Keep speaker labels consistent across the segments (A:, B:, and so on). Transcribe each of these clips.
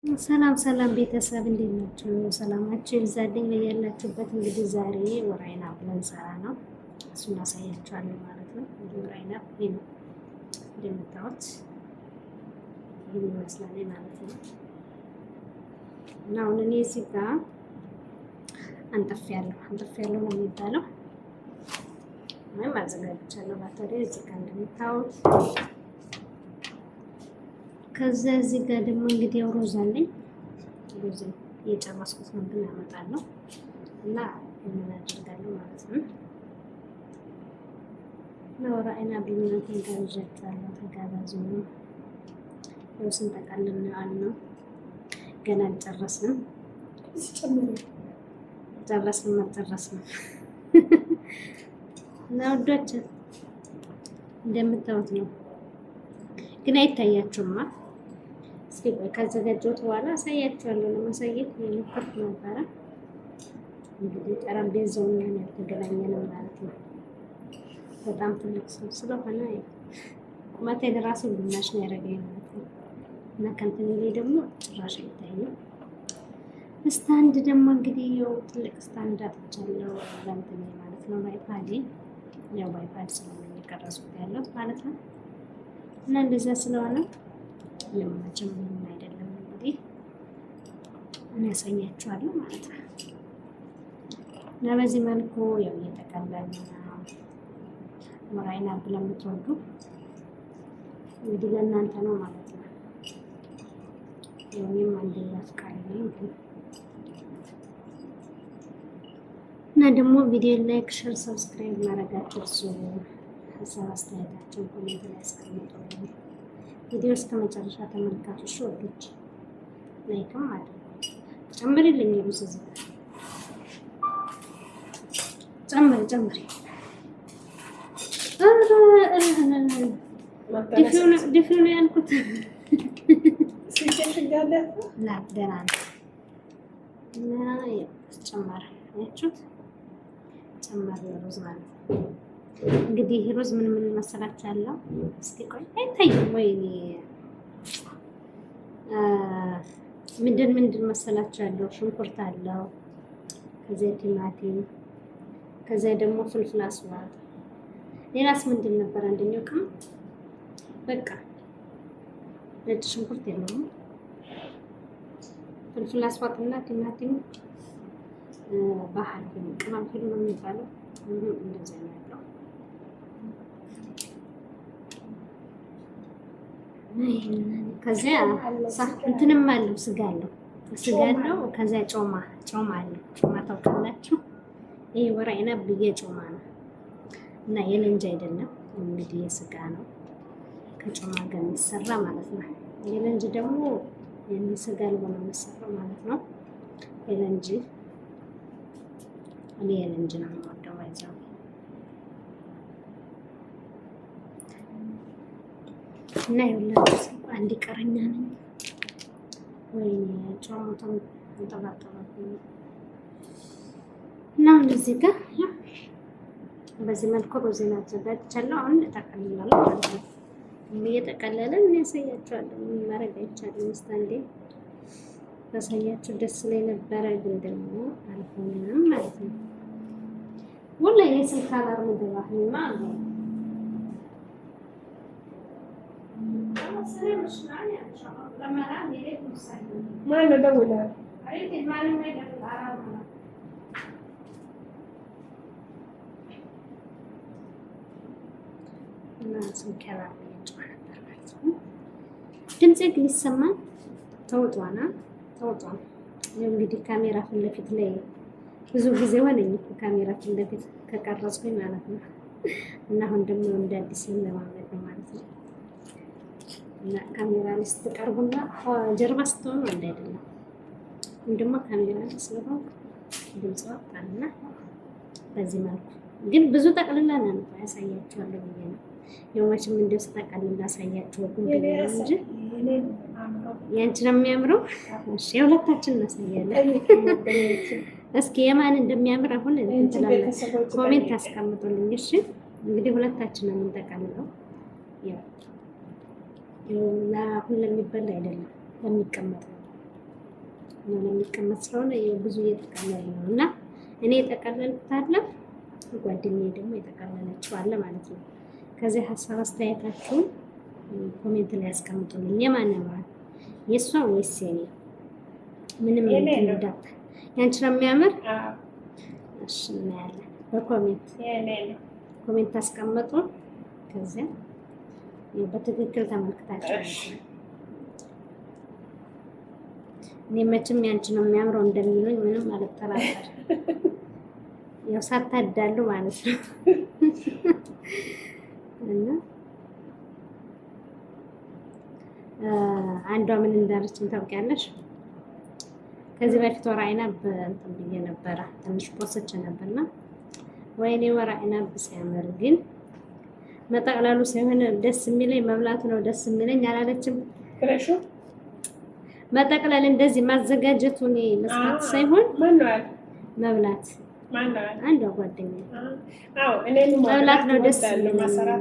A: ሰላም ሰላም ቤተሰብ እንዴት ናችሁ? ሰላማችሁ ይብዛልኝ በያላችሁበት። እንግዲህ ዛሬ ወራይና ብለን ሰራ ነው፣ እሱን አሳያችኋለሁ ማለት ነው። እንግዲህ ወራይና ይሄ ነው እንደምታዩት፣ ይህን ይመስላል ማለት ነው። እና አሁን እኔ እዚህ ጋር አንጥፌያለሁ፣ አንጥፌያለሁ ነው የሚባለው ወይም አዘጋጅቻለሁ። ባተሪ እዚህ ጋር እንደምታዩት ከዛ እዚህ ጋር ደግሞ እንግዲህ ያው ሮዝ አለኝ። ሮዝ እየጨረስኩት ነው ግን አመጣለሁ እና ምን አደርጋለሁ ማለት ነው። እና ወራይና ብሉናትን ጋብዣችኋለሁ። ተጋባዙ ነው ያው ስንጠቃልል ነው ገና አልጨረስንም። ጨረስንም አልጨረስንም እና ውዶች እንደምታዩት ነው ግን አይታያችሁማ። እስኪ ቆይ ካዘጋጀሁት በኋላ አሳያችኋለሁ። ለማሳየት የሞከርኩ ነበረ። እንግዲህ ጠረጴዛውን ያን ያልተገናኘንም ማለት ነው። በጣም ትልቅ ሰው ስለሆነ ቁመቴ ለራሱ ግማሽ ነው ያደረገኝ ማለት ነው። እና ከእንትኔ ላይ ደግሞ ጭራሽ አይታይም። stand ደግሞ እንግዲህ ያው ትልቅ stand አጥቻለሁ ለእንትኔ ማለት ነው። በ iPad ኤ ያው በ iPad ስለሆነ እየቀረጽኩት ያለሁት ማለት ነው። እና እንደዛ ስለሆነ የመቼም ምንም አይደለም። እንግዲህ እኔ ያሳያችኋለሁ ማለት ነው። እና በዚህ መልኩ ያው እየጠቀለልን ነው። ወራይና ብለን የምትወዱ እንግዲህ ለእናንተ ነው ማለት ነው። እኔም አንደኛ አፍቃሪ ነኝ ግን እና ደግሞ ቪዲዮ like፣ share፣ subscribe ማድረጋችሁ እሱ ሀሳብ አስተያየታቸውን comment ላይ አስቀምጡልኝ። ቪዲዮ እስከ መጨረሻ ተመልካቾች ወዶች like ም አድርጉ። ጨምሪልኝ ብዙ እዚህ ጨምሪ ጨምሪ። ድፊው ነው ያልኩት። ደህና ነው እና ጨመረ ያችሁት ጨመረ ሩዝ ማለት ነው። እንግዲህ ይሄ ሩዝ ምን ምን መሰላችሁ ያለው? እስኪ ቆይ አይታይም ወይ? ምንድን ምንድን መሰላችሁ ያለው? ሽንኩርት አለው፣ ከዚያ ቲማቲም፣ ከዚያ ደግሞ فلفل أسود። ሌላስ ምንድን ነበር? አንደኛው ቅመም በቃ ነጭ ሽንኩርት የለውም። فلفل أسود እና ቲማቲም ባህል ቅመም حلو ነው የሚባለው። እንደዚያ ነው ያለው። ከዚያ እንትንም አለው ስጋ አለው ስጋ አለው። ከዚያ ጮማ ጮማ አለው። ጮማ ታውቃላችሁ? ይሄ ወራይና ብዬ ጮማ ነው እና የለንጅ አይደለም እንግዲህ የስጋ ነው ከጮማ ጋር የሚሰራ ማለት ነው። የለንጅ ደግሞ ስጋ አልቦ ነው የሚሰራው ማለት ነው። የለንጅ እኔ የለንጅ ነው የምወደው ባይዘው እና ይኸውላችሁ አንድ ቀረኛ ነኝ። ወይኔ ጮማው ተንጠባጠበብኝ እና እንደዚህ ጋር በዚህ መልኩ ሩዜን አዘጋጅቻለሁ። አሁን እጠቀልላለሁ ማለት ነው። እየጠቀለልን እኔ ያሳያችኋለሁ። ምን ማድረግ አይቻልም። እስታንዴ ባሳያችሁ ደስ ላይ ነበረ፣ ግን ደግሞ አልሆነም ማለት ነው። ወላሂ የስልክ alarm ደባህማ አለው
B: ማነው ደውለህ?
A: እና ስልክ alarm እየጮኸ ነበር ማለት ነው። ድምፄ ግን ይሰማል። ተውጧና ተውጧል። እንግዲህ ካሜራ ፊት ለፊት ላይ ብዙ ጊዜ ሆነኝ እኮ ካሜራ ፊት ለፊት ከቀረጽኩኝ ማለት ነው። እና አሁን ደግሞ እንደ አዲስ ለማመድ ነው ማለት ነው። እና ካሜራ ላይ ስትቀርቡና ጀርባ ስትሆኑ አንድ አይደለም። አሁን ደግሞ ካሜራ ላይ ስለሆንኩ ድምፅ ወጣና በዚህ መልኩ ግን ብዙ ጠቅልላ ነው ያሳያችኋለሁ ብዬ ነው። ያው መቼም እንደው ስጠቀልል ላሳያችሁ ብዬ ነው እንጂ ያንቺ ነው የሚያምረው። እሺ የሁለታችን እናሳያለን። እስኪ የማን እንደሚያምር አሁን እንትን comment አስቀምጡልኝ። እሺ እንግዲህ ሁለታችን ነው የምንጠቀልለው። ያው ለአሁን ለሚበላ አይደለም ለሚቀመጥ ነው። የሆነ የሚቀመጥ ስለሆነ ብዙ እየጠቀለል ነው እና እኔ የጠቀለልኩት አለ፣ ጓደኛዬ ደግሞ የጠቀለለችው አለ ማለት ነው። ከዚህ ሀሳብ አስተያየታችሁን comment ላይ ያስቀምጡልኝ። የማን ያምራል የእሷ ወይስ የኔ? ምንም እንዳት ያንቺ ነው የሚያምር። እሺ እናያለን። በ comment comment አስቀምጡ። ከዚያ በትክክል ተመልክታችሁ እኔ መቼም ያንቺ ነው የሚያምረው እንደሚሉኝ ምንም አልጠራጠር። ያው ሳታዳሉ ማለት ነው እና አንዷ ምን እንዳለችን ታውቂያለሽ? ከዚህ በፊት ورق عنب እንትን ብዬ ነበረ ትንሽ ፖስቼ ነበርና ወይኔ ورق عنب ሲያምር ግን መጠቅለሉ ሳይሆን ደስ የሚለኝ መብላቱ ነው ደስ የሚለኝ አላለችም። መጠቅለል እንደዚህ ማዘጋጀቱን መስራት ሳይሆን መብላት አንዷ ጓደኛ መብላት ነው ደስ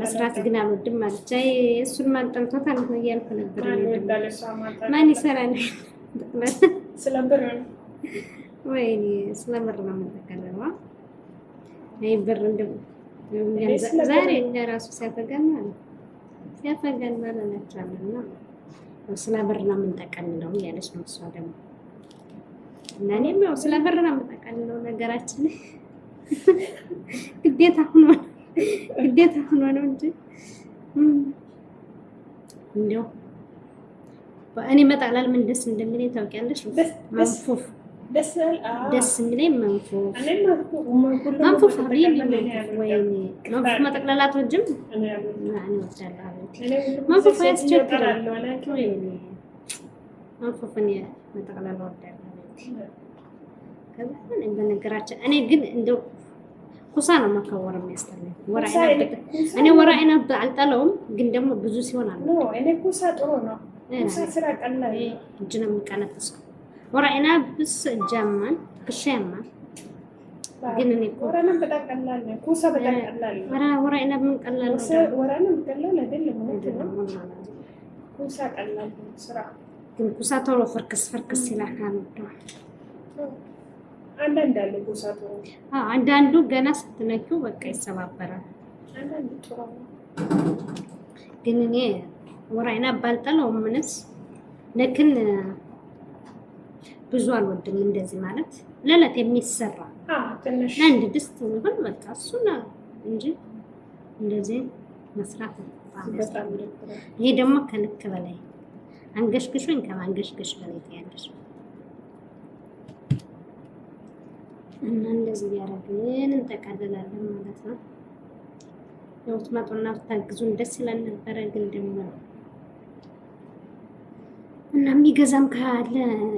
A: መስራት ግን አልወድም አለች። አይ እሱን ማን ጠልቶታል እያልኩ ነበር። ማን ይሰራል? ወይኔ ስለ ብር ነው የምንጠቀለለው። አይ ብር እንደው ዛሬ እኛ ራሱ ሲያፈጋን ማለት ሲያፈጋን ማለት ናቸዋለና ስለ ብር ነው የምንጠቀልለው እያለች ነው እሷ ደግሞ እና እኔም ያው ስለ ብር ነው የምጠቀልለው። ነገራችን ግዴታ ሆኖ ግዴታ ሆኖ ነው እንጂ እንዲያው እኔ መጠቅለል ምን ደስ እንደሚለኝ ታውቂያለሽ? መንፉፍ ደስ የሚለኝ መንፉፍ መንፉፍ ወይኔ መንፉፍ መጠቅለል አትወጂም? እኔ እወዳለሁ። መንፉፍ አያስቸግርም። ወይኔ መንፉፍ እኔ መጠቅለል እወዳለሁ። ከዛ በነገራችን እኔ ግን እንደው ኩሳ ነው መከወር የሚያስጠላኝ። እኔ ورق عنب አልጠለውም፣ ግን ደግሞ ብዙ ሲሆን አለ።
B: እኔ ኩሳ ጥሩ ነው። ኩሳ ስራ ቀላል
A: እጅ ነው የሚቀነጥሰው። ورق عنب ብስ እጅ ያማል፣ ትከሻ ያማል። ግን እኔ እኮ
B: ورق عنب በጣም ቀላል ነው። ኩሳ በጣም ቀላል ነው።
A: ورق عنب ምን ቀላል ነው?
B: ورق عنب ቀላል አይደለም። ኩሳ ቀላል ነው ስራ
A: ግን ኩሳ ቶሎ ፍርክስ ፍርክስ ይላል። ካልወደዋል
B: አንዳንድ አለ ኩሳ ጥሩ፣
A: አንዳንዱ ገና ስትነኪው በቃ ይሰባበራል።
B: አንዳንዱ ጥሩ ነው።
A: ግን እኔ ورق عنب ባልጠላውም ምንስ لكن ብዙ አልወድም። እንደዚህ ማለት ለዕለት የሚሰራ ለአንድ ድስት ይሁን በቃ እሱ ነው እንጂ እንደዚህ መስራት በጣም ይሄ ደግሞ ከልክ በላይ አንገሽግሾኝ ከማንገሽገሽ በላይ ትያለሽ። እና እንደዚህ እያደረግን እንጠቀልላለን ማለት ነው። ያው ትመጡና ብታግዙን ደስ ይለን ነበረ፣ ግን ደግሞ እና የሚገዛም ካለ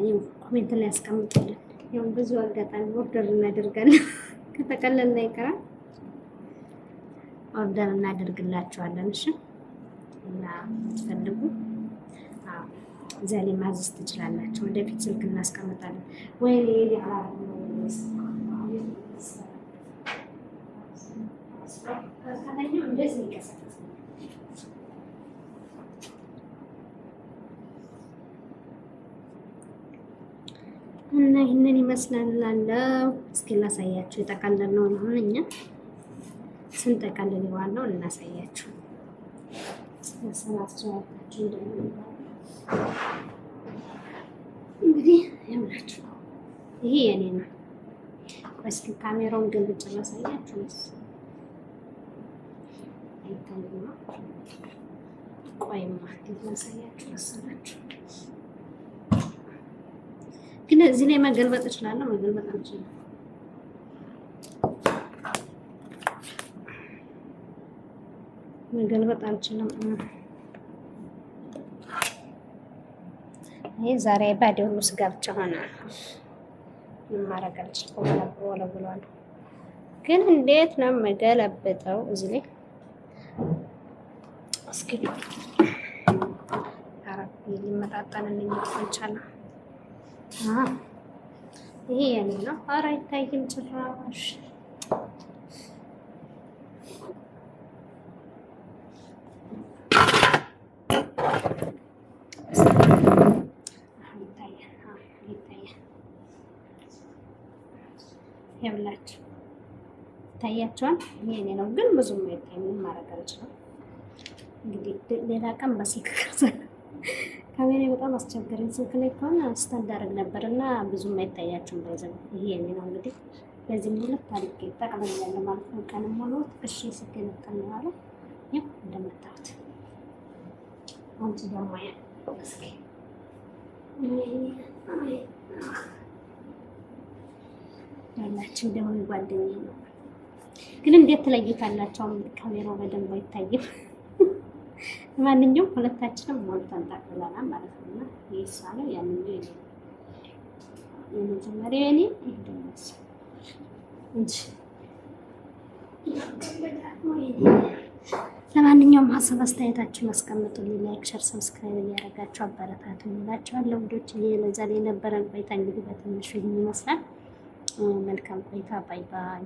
A: ያው comment ላይ ያስቀምጡልን። ያው ብዙ አጋጣሚ order እናደርጋለን፣ ከተቀለልን አይቀራል order እናደርግላቸዋለን። እሺ እና ትፈልጉ እዚያ ላይ ማዘዝ ትችላላችሁ። ወደፊት ስልክ እናስቀምጣለን። ወይ እና ይህንን ይመስላል ላለው እስኪ ላሳያችሁ። የጠቀለልነውን አሁን እኛ ስንጠቀልል የዋልነውን እናሳያችሁ። ስለሰላስቸዋታችሁ እንግዲህ ይኸውላችሁ ይሄ የኔ ነው። ቆይ እስኪ ካሜራውን ገልብጬ ላሳያችሁ። አይታይማ። ቆይማ ላሳያችሁ መሰላችሁ። ግን እዚህ ላይ መገልበጥ እችላለሁ። መገልበጥ አልችልም። መገልበጥ አልችልም። ይሄ ዛሬ ባዶ ሁሉ ስጋ ብቻ ሆነ። ምን ማድረግ አልችልም። ወለብሏል። ግን እንዴት ነው የምገለብጠው? እዚህ ላይ እስኪ አረብ ሊመጣጠንልኝ አልቻለም። ይሄ የኔ ነው። ኧረ አይታይም ጭራሽ። ይታያል። ይኸውላችሁ ይታያቸዋል። ይሄ እኔ ነው ግን ብዙም አይታይም። ምንም ማድረግ አልችልም። እንግዲህ ሌላ ቀን በስልክ ቀርጸ ካሜራ በጣም አስቸገረኝ። ስልክ ላይ ከሆነ stand አደርግ ነበር እና ብዙም አይታያችሁም። ባይዘው ይሄ የኔ ነው። እንግዲህ በዚህ ሁለት አድርጌ ጠቅልያለሁ ማለት ነው። ቀንም ሙሉ ትከሻ ስትነጠል ነው ያለው። ይኸው እንደምታዩት አንቺ ደግሞ ያ እስኪ ያላችሁ ደግሞ ጓደኛዬ ነው። ግን እንዴት ትለዩታላችሁ? ካሜራው በደንብ አይታይም። ማንኛውም ሁለታችንም ሞልተን ጠቅልለናል ማለት ነው። እና የእሷ ነው ያንኛው የኔ ነው። የመጀመሪያው የኔ፣ ይሄ ደግሞ እሷ እንጂ። ለማንኛውም ሀሳብ አስተያየታችሁን አስቀምጡልኝ። Like፣ share፣ subscribe እያደረጋችሁ አበረታቱ እላችኋለሁ። ውዶች ለዛሬ የነበረን ቆይታ እንግዲህ በትንሹ ይህን ይመስላል። መልካም ቆይታ። Bye bye።